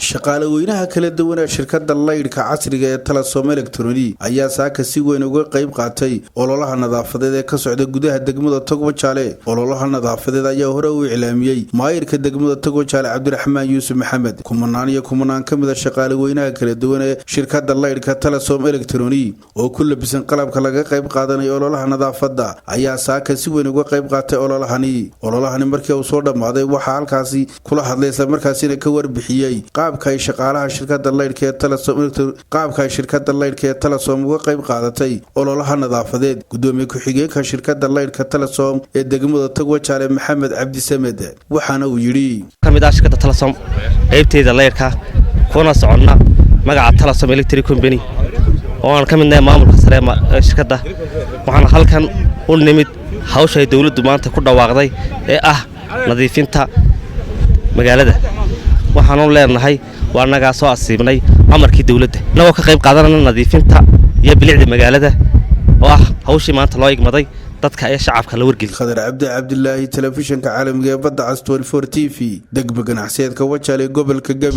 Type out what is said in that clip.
Shaqaale weynaha kala duwan ee shirkadda laydhka casriga ee Telesom Electronic ayaa saaka si weyn uga qayb qaatay ololaha nadaafadeed ee ka socda gudaha degmada Togwajaale. Ololaha nadaafadeed ayaa hore u iclaamiyey maayirka degmada Togwajaale, Cabdiraxmaan Yuusuf Maxamed. Kumanaan iyo kumanaan ka mid a shaqaale weynaha kala duwan ee shirkadda laydhka Telesom Electronic oo ku labisan qalabka laga qayb qaadanayo ololaha nadaafadda ayaa saaka si weyn uga qayb qaatay ololahani. Ololahani markii uu soo dhammaaday, waxaa halkaasi kula hadlay, islamarkaasina ka warbixiyey qaabka ay shaqaalaha shirkadda laydhka ee Telesom, qaabka ay shirkadda laydhka ee Telesom uga qayb qaadatay ololaha nadaafadeed, gudoomiye ku-xigeenka shirkadda laydhka Telesom ee degmada Togwajaale, Maxamed Cabdisamed, waxaana uu yidhi: Kamid ah shirkadda Telesom qaybteeda laydhka, kuna soconna magaca Telesom Electric Company, oo aan ka midnahay maamulka sare ee shirkadda, waxaan halkan u nimid hawsha ay dowladdu maanta ku dhawaaqday ee ah nadiifinta magaalada. Waxaanu leenahay waa annagaa soo asiibnay amarkii dowladda, innagoo ka qayb qaadanana nadiifinta iyo bilicda magaalada oo ah hawshii maanta loo igmaday dadka ee shacabka la wargeliy. Khadar Cabdi Cabdilaahi, telefishinka caalamiga ee Badda Cas 24 TV, degma ganacsiyeedka Wajaale, gobolka Gabil.